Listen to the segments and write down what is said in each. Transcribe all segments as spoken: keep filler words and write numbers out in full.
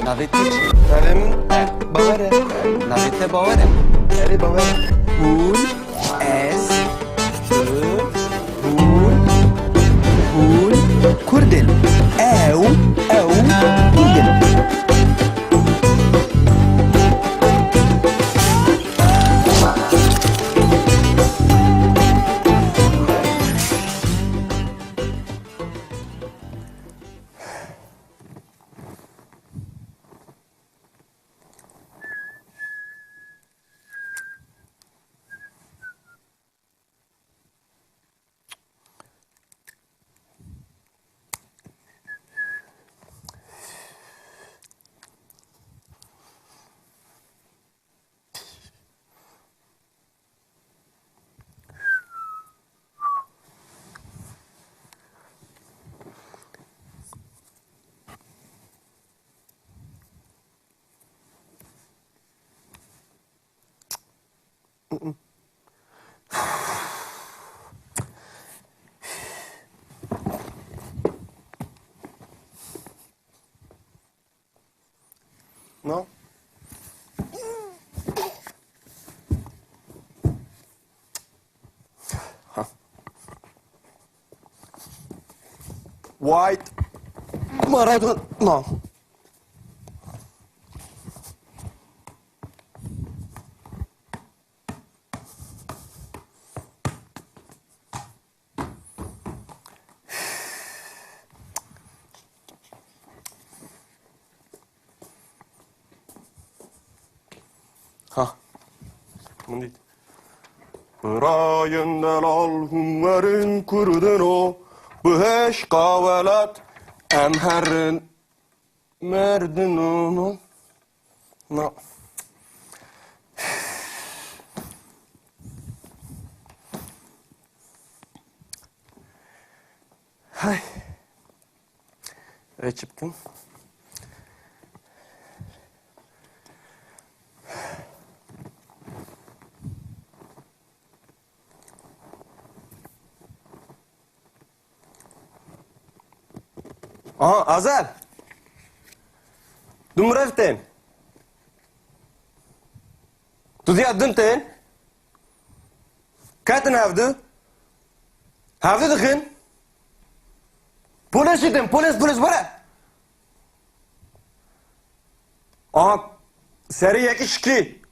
Navê te çi? Navê min E. Bawer e. Navê te Bawer e? Erê, Bawer e. Hûn, ez, tu, hûn, hûn Kurd in. Ew, ew Kurd in. No. Ha. White Maradona. Ha. Min dît. Birayên delal hûn werin Kurdino, bi hêşqa welat em herin. Merdin o, no. No. Hay. Rê çi bikim? Aha, Azel. Du mirev tên. Tu diya din tên. Ketin hevdu. Hevdu dixin. Polis jî tên. Polis, polis, were. Aha, serê yekî şikî.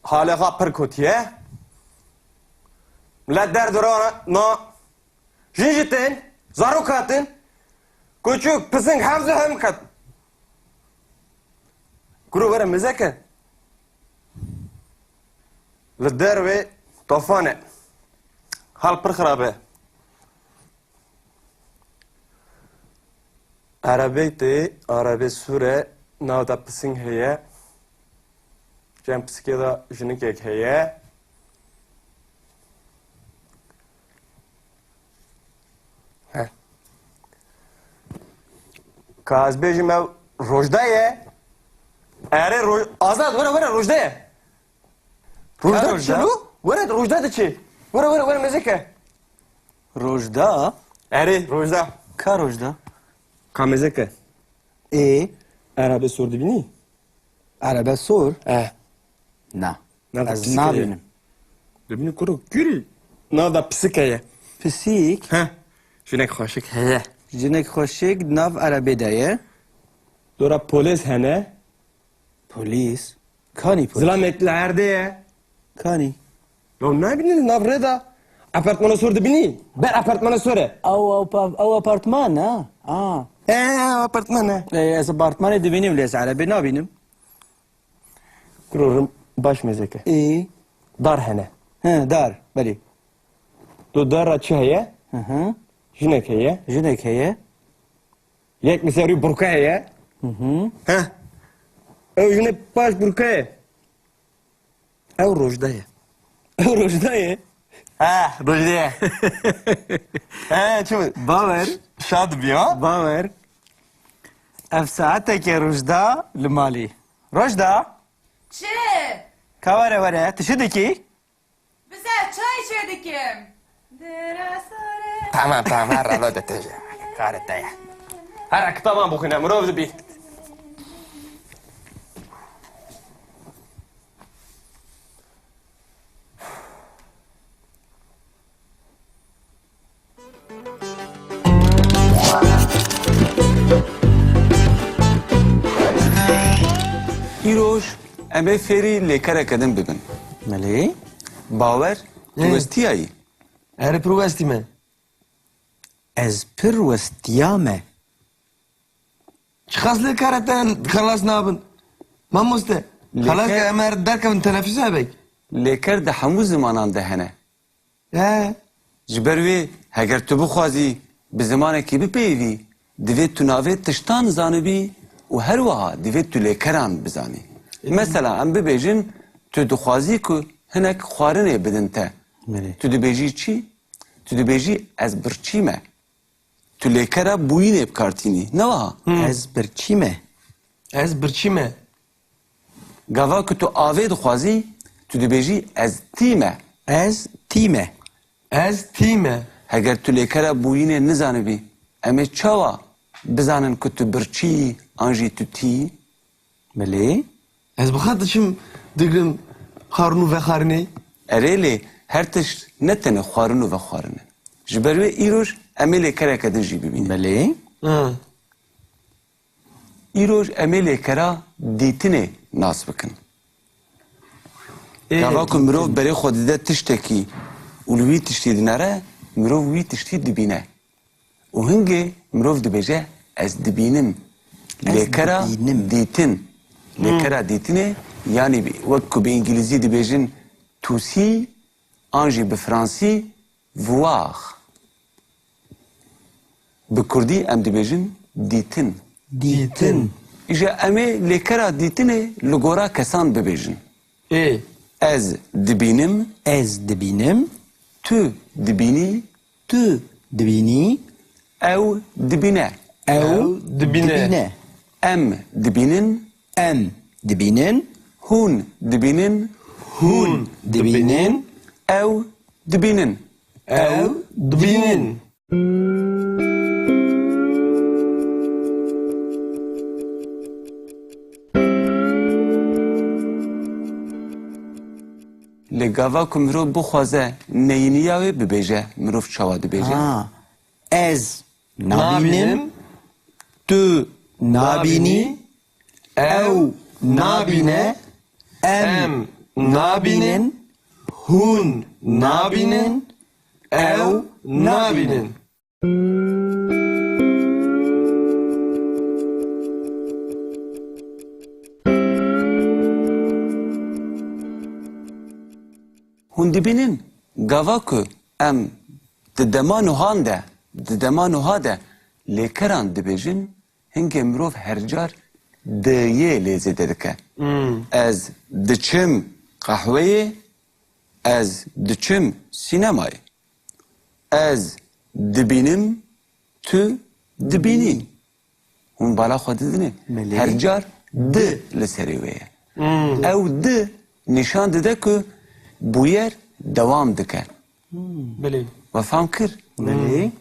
Halê xwe pir kotiye. Milet derdora na. Jin jî tên, zarok hatin. Koçûk, pising, hevzu hem ket. Kuro were mezeke. Li dervê tofan e. Hal pir xirab e. Erebeyê tê, erebê sor e, nav de pising heye. Cem pisikê de jinikek heye. He. Ka ez bêjim ew Rojda ye. Erê Roj-, Azad, were, were, Rojda ye. Rojda Rojda? Diçe lu? Were, Rojda diçe. Were, were, were, mezeke. Rojda? Erê, Rojda. Ka Rojda? Ka mezeke. Ê? Erebe sor dibînî? Erebe sor? Eh. Na. Nav de Ez pisîk heye. Nabînim. Dibînî kuro kûrî. Nav de pisîk heye. Pisîk? He. Jinek xweşik heye. Jinek xweşik nav erebê de ye. Dora polês hene. Polîs? Kanî polîs? Zilamek li erdê ye. Kanî? Ya nabînî nav rê de. Apartmana sor dibînî? Ber apartmana sor e. Ew, ew pa-, ew apartman e? A. E, ew apartman e. E, ez apartmanê dibînim lê ez erebê nabînim. Kuro rim baş mezeke. Ê. Dar hene. He, dar, belê. Do dar ra çi heye? Hı hı. Jinek heye. Jinek heye. Yek miserî burka heye. Hı hı. He. Ew jine paş burka ye. Ew Rojda ye. Ew Rojda ye. Ha, Rojda ye. He, çi? Bawer. Şad bî, ha? Bawer. Ev saeteke Rojda li malî. Rojda? Çi? Ka were were, tu çi dikî? Bi ser çay çê dikim. Tamam, tamam, her ralo de têje. Karê te ye. Here kitaban bixwîne, mirov dibî. Îroj em ê fêrî lêkereke din bibin. Belê. Bawer, tu Ê. westiyayî? Erê, pir westî me. Ez pir westiyame. Çiqas lêkere te xelas nabin? Mamoste, Lêker- xelas ke em her derkevin tenefuse bek. Lêker di hemû zimanan de hene. He. Ji ber wê, heger tu bixwazî bi zimanekî bipeyivî, divê tu navê tiştan zanibî û her wiha divê tu lêkeran bizanî. Mesela, em bibêjin, tu dixwazî ku hinek xwarinê bidin te. Belê. Tu dibêjî çi? Tu dibêjî, ez birçî me. Tu lêkera bûyînê bi kar tînî, ne wiha? Hmm. Ez birçî me. Ez birçî me. Gava ku tu avê dixwazî, tu dibêjî, ez tî me. Ez tî me. Ez tî me. Heger tu lêkera bûyînê nizanibî, em ê çawa bizanin ku tu birçî yî an jî tu tî yî? Belê. Ez bi xwe diçim digrim xwarin û vexwarinê. Erê lê her tişt ne tenê xwarin û vexwarin e. Ji ber wê îroj em ê lêkereke din jî bibînin. Belê. Ha. Îroj em ê lêkera dîtinê nas bikin. Ê, Gava ku dîtin. mirov berê xwe dide tiştekî û li wî tiştî dinere, mirov wî tiştî dibîne. Û hingê mirov dibêje, ez dibînim. Ez Lêkera dibînim. dîtin. Hmm. Lêkera dîtinê, yanî bi-, wek ku bi îngilîzî dibêjin to see, an jî bi fransî voir. Bi kurdî em dibêjin dîtin. Dîtin. Îja em ê lêkera dîtinê li gora kesan bibêjin. Ê. Ez dibînim. Ez dibînim. Tu dibînî. Tu dibînî. Ew dibîne. Ew Ew dibîne. dibîne. Em dibînin. Em dibînin. Hûn dibînin. Hûn dibînin. Ew dibînin. Ew dibînin. Lê gava ku mirov bixwaze neyîniya wê bibêje, mirov çawa dibêje? Ha. Ez nabînim. Nabînim. Tu nabînî. Ew nabîne. Em nabînin. Hûn nabînin. Ew nabînin. Hûn dibînin, gava ku em di dema nuhan de, di dema nuha de lêkeran dibêjin, hingê mirov her car di yê lê zêde dike. Hmm. Ez diçim qehweyê, ez diçim sînemayê. Ez dibînim, tu dibînî. Hûn bala xwe didinê? Belê. Her car di li serê wê ye. Hmm. Ew di nîşan dide ku bûyer dewam dike. Hmm. Belê. We fam kir? Belê.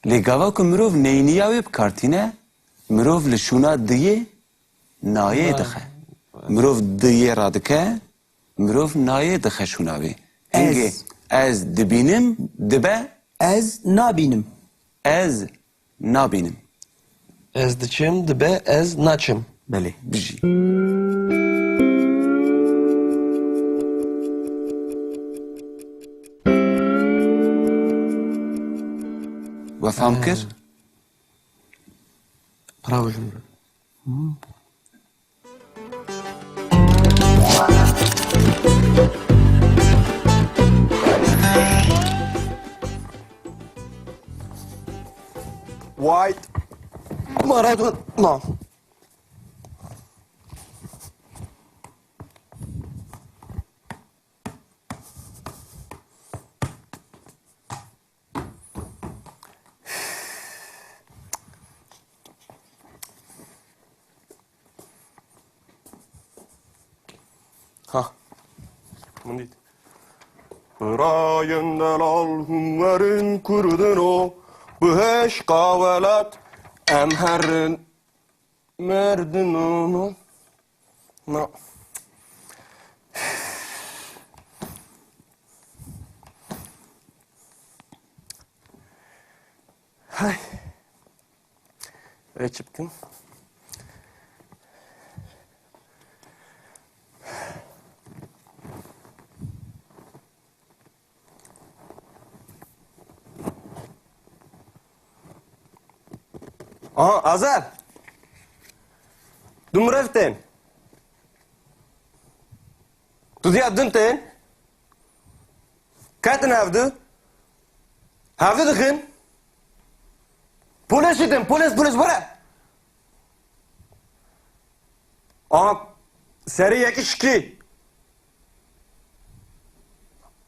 Lê gava ku mirov neyniya wê bi kar tîne, mirov li şûna diyê nayê Vay. dixe. Mirov diyê radike, mirov nayê dixe şûna wê. Hingê Ez. ez dibînim dibe Ez nabînim. ez nabînim. Ez diçim dibe ez naçim. Belê. Bijî. We fam kir? Bravo ji min re. White. Maradona. Ha. Min dît. Birayên delal hûn werin Kurdino, Bihişka welat, em herin merdin. Na. Hay. Vê çi bikim? Aha, Azer. Du mirev tên. Tu diya din tên. Ketin hevdu. Hevdu dixin. Polis jî tên, polis, polis, were. Aha, serî yekî şikî.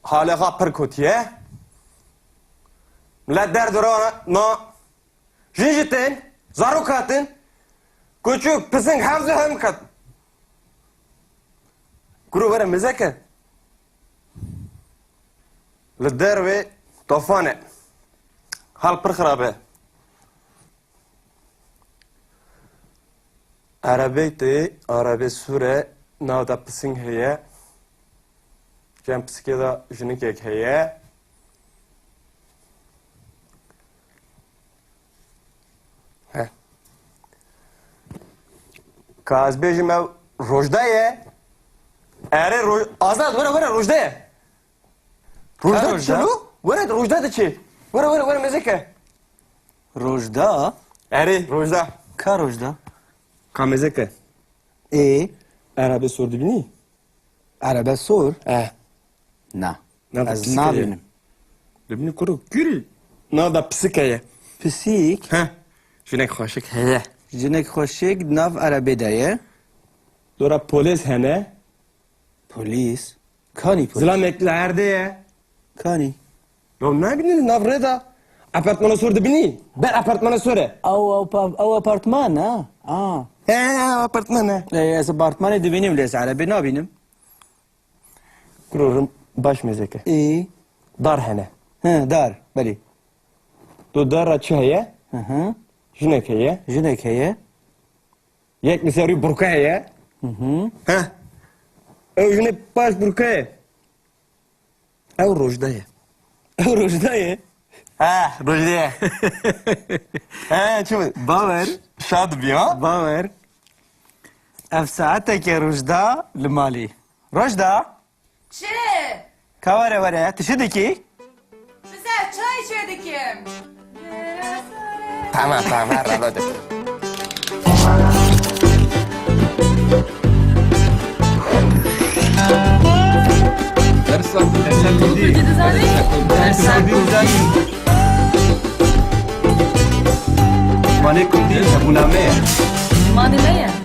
Halê xwe pir kotiye. Milet derdi ra na. Jin jî tên, zarok hatin. Koçûk, pising, hevdu hem ket. Kuro were mêze ke. Li dervê tofan e. Hal pir xirab e. Erebeyê te, erebê sor e, nav de pising heye. Cem pisikê de jinikek heye. He. Ka ez bêjim ew Rojda ye. Erê Roj-, Azad, were, were, Rojda ye. Rojda Ka Rojda? Diçe lo? Were, Rojda diçe. Were, were, were, mêze ke. Rojda? Erê, Rojda. Ka Rojda? Ka mêze ke. Ê? Erebe sor dibînî? Erebe sor? Eh. Na. Na, Ez pisîk heye. Nabînim. Dibînî kuro, kürî. Na da pisîk heye. Pisîk? He. Jinek xweşik heye. Jinek xweşik nav erebê de ye. Dora polis hene. Polîs? Kanî polîs? Zilamek li erdê ye. Kanî? Ya nabînî li nav rê de. Apartmana sor dibînî? Ber apartmana sor e. Ew, ew pa-, ew apartman, ha? A. He, ew apartman e. E, ez apartmanê dibînim lê ez erebê nabînim. Kuro rim baş mêzeke. Ê? Dar hene. He, dar, belê. Do dar ra çi heye? Hı hı. Jinek heye. Jinek heye. Yek li ser wî burka heye. Hı hı. Heh. Ew jine paş burka ye. Ew Rojda ye. Ew Rojda ye. Ha, Rojda ye. Ha, çi mi? Bawer. Şad bî ha? Bawer. Ev saeteke Rojda li malê. Rojda. Çi? Ka were were, tu çi dikî? Bize çay çêdikim. Tamam, tamam, her rava dikim. Dersa kurdî. Dersa kurdî. Dersa kurdî. Zimanê kurdî hebûna me ye. Zimanê me ye.